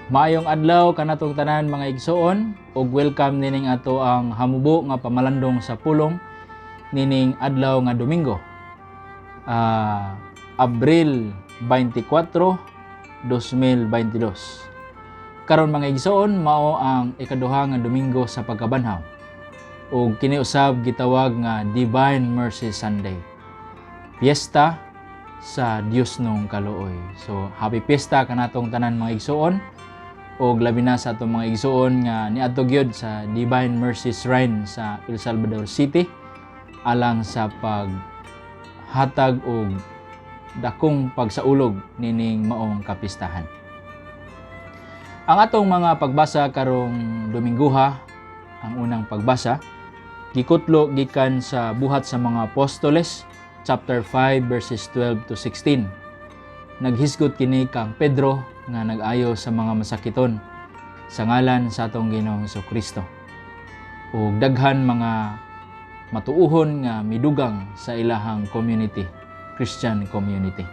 Maayong adlaw kanatong tanan, mga igsoon, ug welcome nining ato ang hamubo nga pamalandong sa pulong nining adlaw nga Domingo, Abril 24, 2022. Karon, mga igsoon, mao ang ikaduha nga Domingo sa pagkabanhaw ug kini usab gitawag nga Divine Mercy Sunday. Piyesta sa Dios nung kaluoy. So happy piyesta kanatong tanan, mga igsoon, ug labi na sa atong mga igsoon nga niadto gyud sa Divine Mercy Shrine sa El Salvador City alang sa paghatag og dakong pagsaulog nining maong kapistahan. Ang atong mga pagbasa karong Domingguha, ang unang pagbasa gikutlo gikan sa Buhat sa mga Apostoles chapter 5 verses 12 to 16. Naghisgot kini kang Pedro nga nag-ayo sa mga masakiton sa ngalan sa atong Ginoong Kristo. Ug daghan mga matuuhon nga midugang sa ilahang community, Christian community.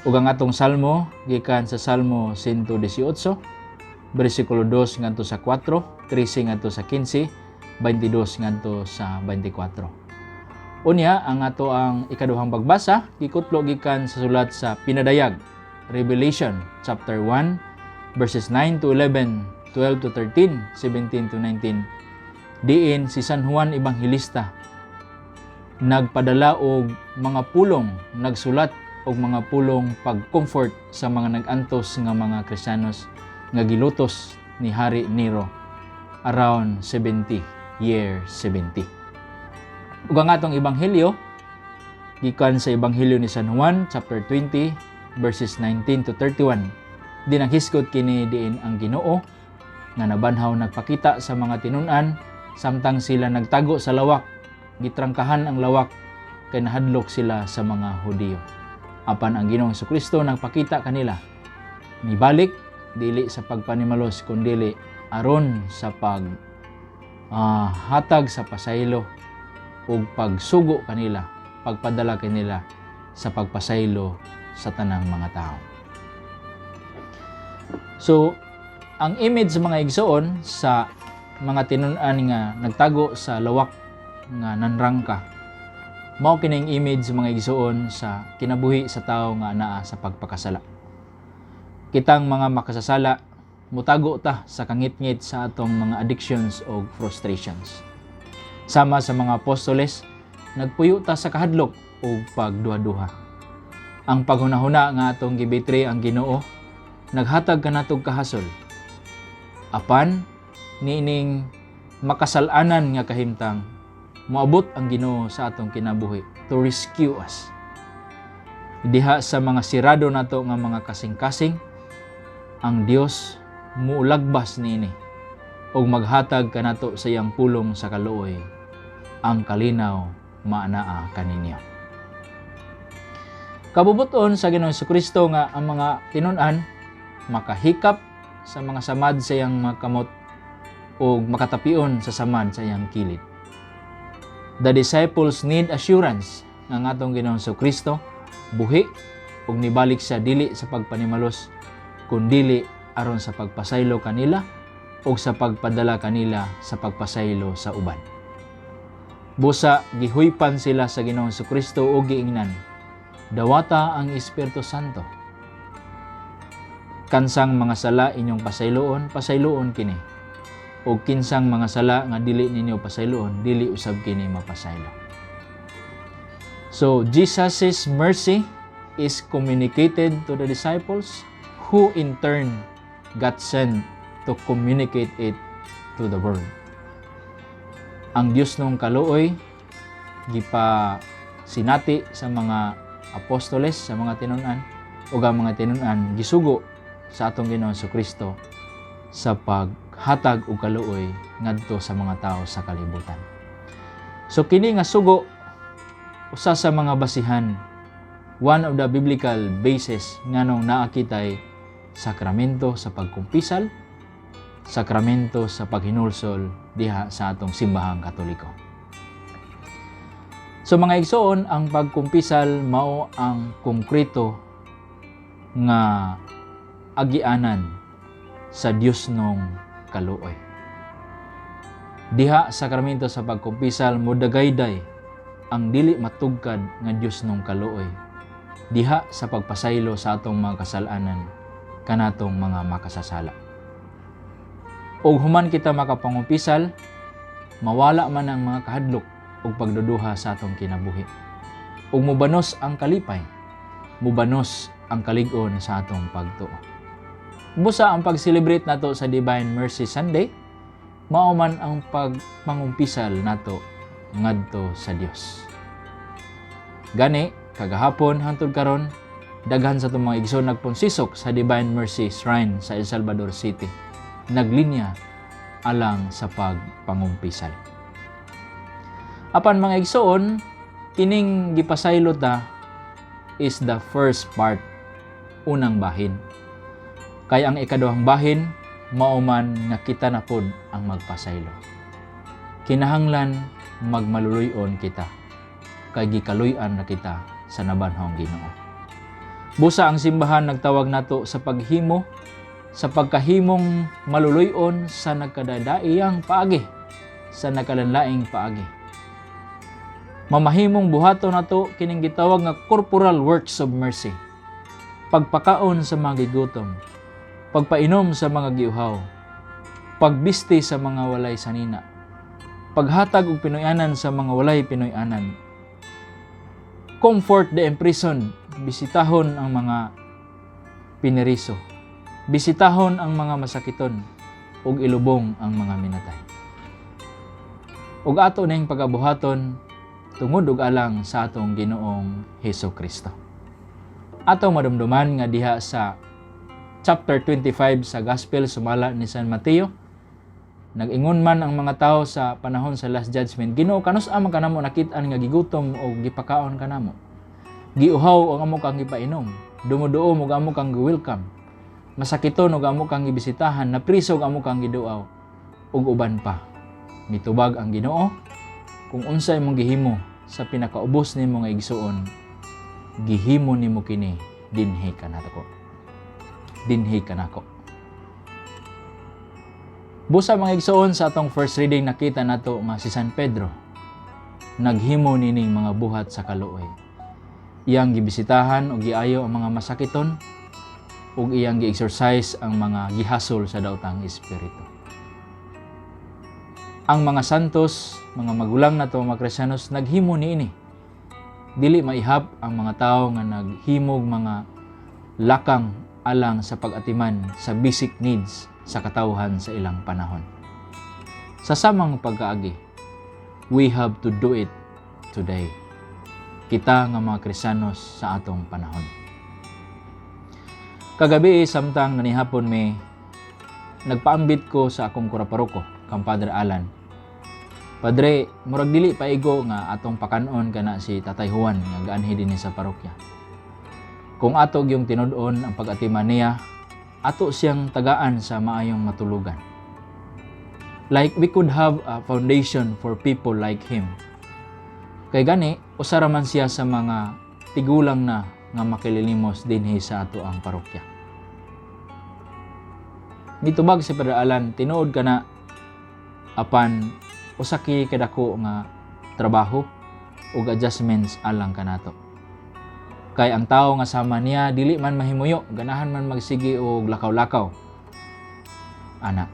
Ug ang atong salmo gikan sa Salmo 118 bersikulo 2 ngadto sa 4, 13 ngadto sa 15, 22 ngadto sa 24. Unya, ang ato ang ikaduhang pagbasa gikutlo gikan sa sulat sa Pinadayag, Revelation chapter 1 verses 9 to 11, 12 to 13, 17 to 19. Diin si San Juan Evangelista nagpadala og mga pulong, nagsulat og mga pulong pag-comfort sa mga nag-antos nga mga Kristiyanos nga gilutos ni Hari Nero around 70, year 70. Ug ang atong ebanghelyo gikan sa Ebanghelyo ni San Juan chapter 20 verses 19 to 31. Dinanghisgot kini diin ang Ginoo nga nabanhaw nagpakita sa mga tinun-an samtang sila nagtago sa lawak. Gitrangkahan ang lawak kay nahadlok sila sa mga Hudiyo. Apan ang Ginoong Kristo nagpakita kanila. Nibalik dili sa pagpanimalos kundili aron sa pag hatag sa pasaylo ug pagsugo kanila, pagpadala kanila sa pagpasaylo sa tanang mga tao. So, ang image sa mga igsoon sa mga tinun-an nga nagtago sa lawak nga nanrangka, mao kining image sa mga igsoon sa kinabuhi sa tao nga anaa sa pagpakasala. Kitang mga makasasala, mutago ta sa kangitngit sa atong mga addictions o frustrations. Sama sa mga apostoles, nagpuyo ta sa kahadlok o pagduha-duha. Ang paghunahuna nga atong gibetray ang Ginoo, naghatag kanatog kahasol. Apan niining makasalanan nga kahimtang, moabot ang Ginoo sa atong kinabuhi to rescue us. Diha sa mga sirado nato nga mga kasing-kasing, ang Dios muulagbas niini ug maghatag kanato sa iyang pulong sa kaluoy: "Ang kalinaw maanaa kaninyo." Kabubuton sa Ginoong Kristo nga ang mga tinun-an makahikap sa mga samad sa iyang mga kamot ug makatapion sa samad sa iyang kilid. The disciples need assurance nga ang atong Ginoong Kristo buhi ug nibalik siya dili sa pagpanimalos kundili aron sa pagpasaylo kanila ug sa pagpadala kanila sa pagpasaylo sa uban. Busa gihuypan sila sa Ginoong Kristo ug giingnan, "Dawata ang Espiritu Santo. Kansang mga sala inyong pasayloon, pasayloon kini. O kinsang mga sala nga dili ninyo pasayloon, dili usab kini mapasaylo." So Jesus' mercy is communicated to the disciples, who in turn got sent to communicate it to the world. Ang Dios nung kaluoy gipa sinati sa mga apostoles, sa mga tinun-an, ug ang mga tinun-an gisugo sa atong Ginoong Kristo sa paghatag og kaluoy ngadto sa mga tao sa kalibutan. So kini nga sugo, usa sa mga basihan, one of the biblical basis nganong naa kitay sakramento sa pagkumpisal, sakramento sa paghinulsol diha sa atong simbahang Katoliko. So mga igsoon, ang pagkumpisal mao ang konkreto nga agianan Sa Diosnong kaluoy. Diha sa sakramento sa pagkumpisal, modagayday ang dili matugkad nga Diosnong kaluoy diha sa pagpasaylo sa atong mga kasalanan kanatong mga makasasala. Ug human kita makapangumpisal, mawala man ang mga kahadlok ug pagduduha sa atong kinabuhi. Ug mubanos ang kalipay, mubanos ang kalig-on sa atong pagtuo. Busa ang pag-celebrate nato sa Divine Mercy Sunday, mao man ang pagpangumpisal nato ngadto sa Dios. Gani, kagahapon hangtod karon, daghan sa atong mga igsoon nagpunsisok sa Divine Mercy Shrine sa El Salvador City. Naglinya alang sa pagpangumpisal. Apan, mga igsoon, kining gipasaylo ta is the first part, unang bahin. Kay ang ikaduhang bahin, mao man nga kita na pod ang magpasaylo. Kinahanglan magmaluluy-on kita kay gikaluy-an na kita sa nabanhawng Ginoo. Busa ang simbahan nagtawag nato sa paghimo sa pagkahimong maluluy-on sa nagkadadaiyang paagi, sa nagkalainlaing paagi. Mamahimong buhaton nato kining gitawag nga corporal works of mercy. Pagpakaon sa mga gigutom, pagpainom sa mga giuhaw, pagbisti sa mga walay sanina, paghatag og pinuy-anan sa mga walay pinuy-anan, comfort the imprisoned, bisitahon ang mga pineriso, bisitahon ang mga masakiton, ug ilubong ang mga minatay. Ug ato ning pagabuhaton tungod ug alang sa atong Ginoong Hesus Kristo. Atong madumduman nga diha sa chapter 25 sa Gospel sumala ni San Mateo, nag-ingon man ang mga tao sa panahon sa Last Judgment, "Ginoo, kanus-a man kanamo nakit-an nga gigutom o gipakaon kanamo? Giuhaw og amo kang gipainom, dumuduom og amo kang gi-welcome, masakiton og amo kang gibisitahan, napriso og amo kang giduaw," ug uban pa. Mitubag ang Ginoo, "Kung unsa imong gihimo sa pinakaubos nimo nga igsuon, gihimo nimo kini dinhi kanako. Dinhi kanako." Busa, mga igsoon, sa atong first reading nakita nato nga si San Pedro naghimo nining mga buhat sa kaluoy. Iyang gibisitahan o giayo ang mga masakiton ug iyang gi-exorcise ang mga gihasol sa daotang espiritu. Ang mga santos, mga magulang nato mga Kristiyanos, naghimo niini. Dili maihap ang mga tao nga naghimog mga lakang alang sa pag-atiman sa basic needs sa katawhan sa ilang panahon. Sa samang pagkaagi, we have to do it today. Kita nga mga Kristiyanos sa atong panahon. Kagabi, samtang nanihapon mi, nagpaambit ko sa akong kuraparoko, kang Padre Alan. "Padre, murag dili paigo nga atong pakanon kana si Tatay Juan nga gaanhi dinhi sa parokya. Kung ato gyung tinud-on ang pag-atiman niya, ato siyang tagaan sa maayong matulugan. Like we could have a foundation for people like him. Kay gani, usa ra man siya sa mga tigulang na nga makililimos dinhi sa ato ang parokya." Mitubag si Padre Alan, "Tinuod kana, apan usa kay kadako nga trabaho ug adjustments alang kanato. Kay ang tao nga sama niya dili man mahimuyo, ganahan man magsige og lakaw-lakaw." Ana.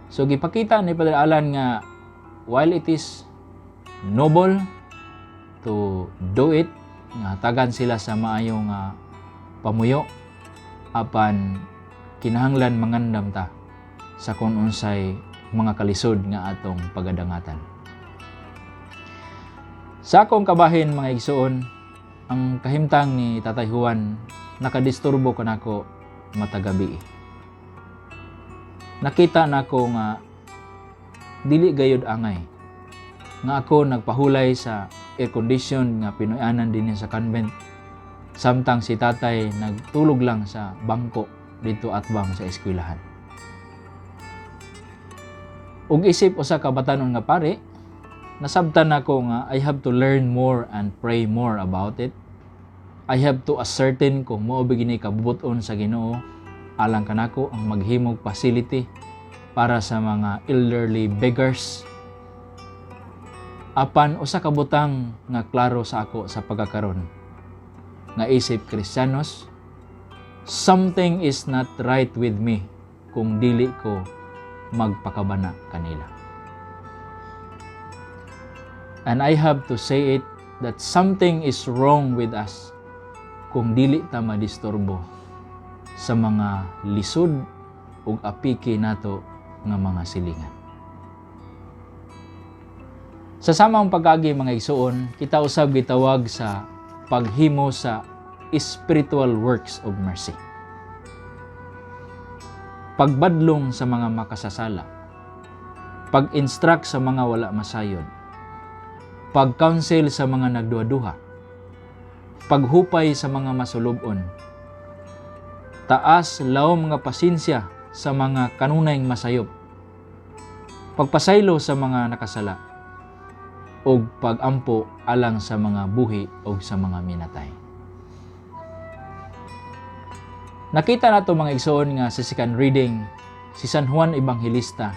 So gipakita ni Padre Alan nga while it is noble to do it, nga tagan sila sa maayo nga pamuyo, apan kinahanglan mangandam ta sa kung unsay mga kalisod nga atong pagadangatan. Sa akong kabahin, mga igsoon, ang kahimtang ni Tatay Juan nakadisturbo kanako matag gabi. Nakita nako nga dili gayud angay nga ako nagpahulay sa air condition nga pinuy-anan dinhi sa convent samtang si tatay nagtulog lang sa bangko didto atbang sa eskwelahan. Ug isip usa ka batanon nga pare, nasabtan nako nga I have to learn more and pray more about it. I have to ascertain kung mao ba gini kabubut-on sa Ginoo. Alang kanako ang maghimog facility para sa mga elderly beggars. Apan usa ka butang nga klaro sa ako sa pagkakaron nga isip Kristiyanos, something is not right with me kung dili ko magpakabana kanila. And I have to say it that something is wrong with us kung dili ta madisturbo sa mga lisod ug apiki nato nga mga silingan. Sa samang pag-agi, mga igsuon, kita usab gitawag sa paghimo sa spiritual works of mercy. Pagbadlong sa mga makasasala, pag-instruct sa mga wala masayod, pag-counsel sa mga nagduha-duha, paghupay sa mga masulub-on, taas lawom nga pasensya sa mga kanunay masayop, pagpasaylo sa mga nakasala, ug pagampo alang sa mga buhi o sa mga minatay. Nakita nato, mga igsoon, nga sa second reading, si San Juan Evangelista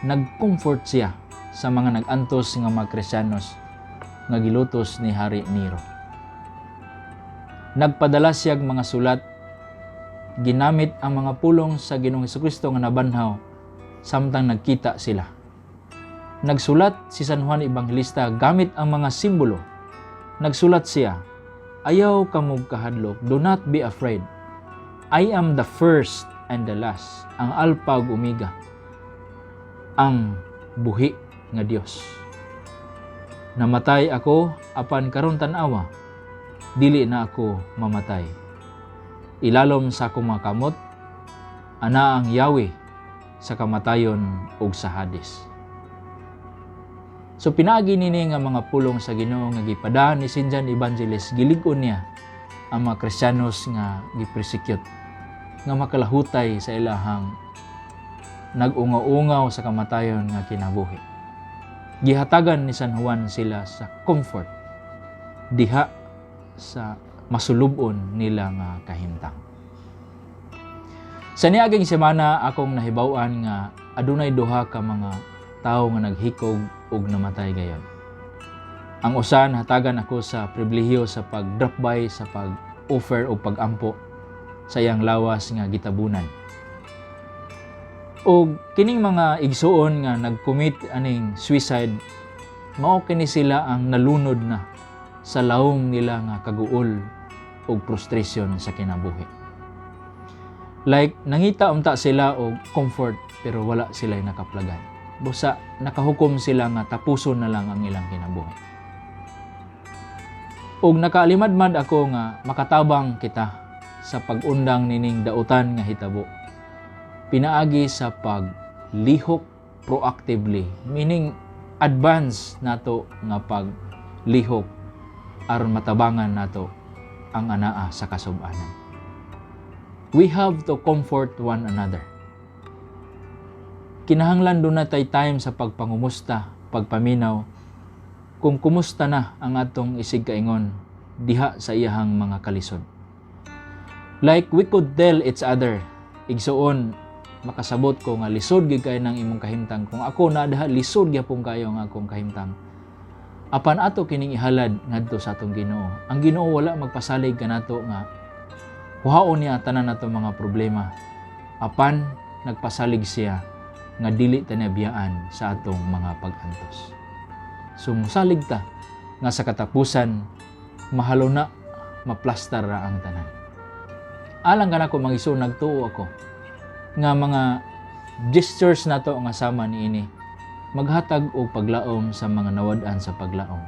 nag-comfort siya sa mga nag-antos nga mga Kristiyanos nga gilutos ni Hari Nero. Nagpadala siya og mga sulat, ginamit ang mga pulong sa Ginoong Hesukristo nga nabanhaw samtang nagkita sila. Nagsulat si San Juan Evangelista gamit ang mga simbolo. Nagsulat siya, "Ayaw kamog kahadlok, do not be afraid. I am the first and the last, ang Alpha ug Omega, ang buhi nga Dios. Namatay ako apan karon tan-awa, dili na ako mamatay. Ilalom sa akong mga kamot, ana ang yawi sa kamatayon ug sa Hades." So pinaagi nini nga mga pulong sa Ginoo nga gipadaan ni St. John Evangelist, gilig-on niya ang mga Kristiyanos nga gipersecute nga makalahutay sa ilahang nag-ungaw-ungaw sa kamatayon nga kinabuhi. Gihatagan ni San Juan sila sa comfort diha sa masulubon nila nga kahimtang. Sa niaging semana, akong nahibaw-an nga adunay duha ka mga tawo nga naghikog ug namatay gayon. Ang usa, hatagan ako sa pribilehiyo sa pag-drop by, sa pag-offer o pag-ampo sa iyang lawas nga gitabunan. Og kining mga igsuon nga nag-commit aning suicide, mao kini sila ang nalunod na sa lawom nila nga kaguol ug frustration sa kinabuhi. Like nangita unta sila og comfort pero wala sila nakaplagan. Busa nakahukom sila nga tapuson na lang ang ilang kinabuhi. Ug nakaalimadmad ako nga makatabang kita sa pag-undang nining dautan nga hitabo. Pinaagi sa paglihok proactively, meaning advance nato nga paglihok aron matabangan nato ang anaa sa kasub-anan. We have to comfort one another. Kinahanglan duna tay time sa pagpangumusta, pagpaminaw, kung kumusta na ang atong isig kaingon diha sa iyahang mga kalisod. Like we could tell each other, "Igsuon, makasabot ko nga lisod gyud kayo ng imong kahimtang. Kung ako naa diha, lisod gyapon kayo ang akong kahimtang." Apan ato kining ihalad ngadto sa atong Ginoo. Ang Ginoo wala magpasalig kanato nga kuhaon niya tanan nato mga problema. Apan nagpasalig siya nga dili ta niya biyaan sa atong mga pag-antos. So musalig ta nga sa katapusan mahalo na, maplastar ra ang tanan. Alang kanako, mga igsoon, nagtuo ako nga mga gestures nato nga sama niini maghatag og paglaom sa mga nawad-an sa paglaom.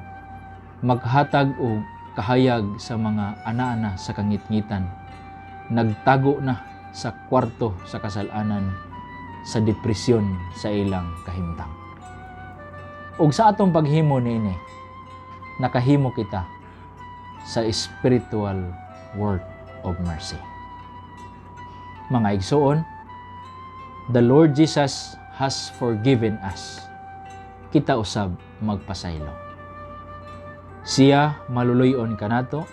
Maghatag og kahayag sa mga ana-ana sa kangitngitan. Nagtago na sa kwarto sa kasalanan, sa depresyon sa ilang kahimtang. Ug sa atong paghimo niini, nakahimo kita sa spiritual work of mercy. Mga igsuon, the Lord Jesus has forgiven us. Kita usab magpasaylo. Siya maluluy-on kanato,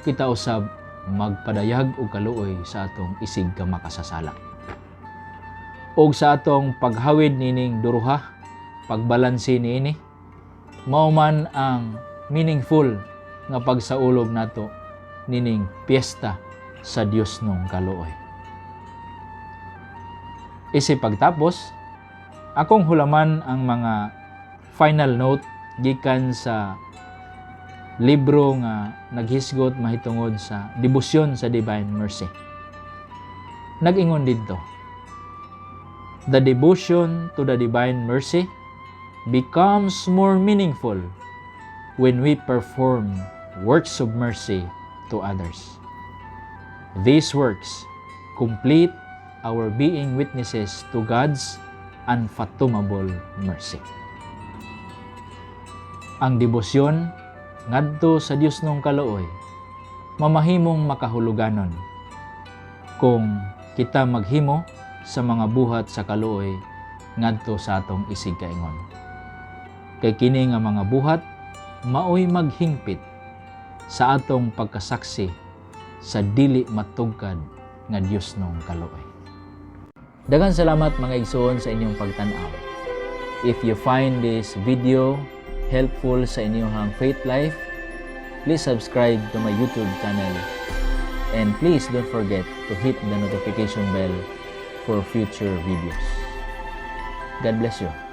kita usab magpadayag og kaluoy sa atong isig ka makasasala. Og sa atong paghawid nining duruha, pagbalanse niini, mao man ang meaningful nga pagsaulog nato nining piyesta sa Diosnong Kaluoy. Isip pagtapos, akong hulaman ang mga final note gikan sa libro nga naghisgot mahitungod sa debosyon sa Divine Mercy. Nag-ingon didto, "The devotion to the Divine Mercy becomes more meaningful when we perform works of mercy to others. These works complete our being witnesses to God's unfathomable mercy." Ang debosyon ngadto sa Diosnong Kaluoy mamahimong makahuluganon kung kita maghimo sa mga buhat sa kaluoy ngadto sa atong isig kaingon. Kay kini nga mga buhat maoy maghingpit sa atong pagkasaksi sa dili matugkad nga Diosnong Kaluoy. Daghang salamat, mga igsoon, sa inyong pagtan-aw. If you find this video helpful sa inyong faith life, please subscribe to my YouTube channel. And please don't forget to hit the notification bell for future videos. God bless you.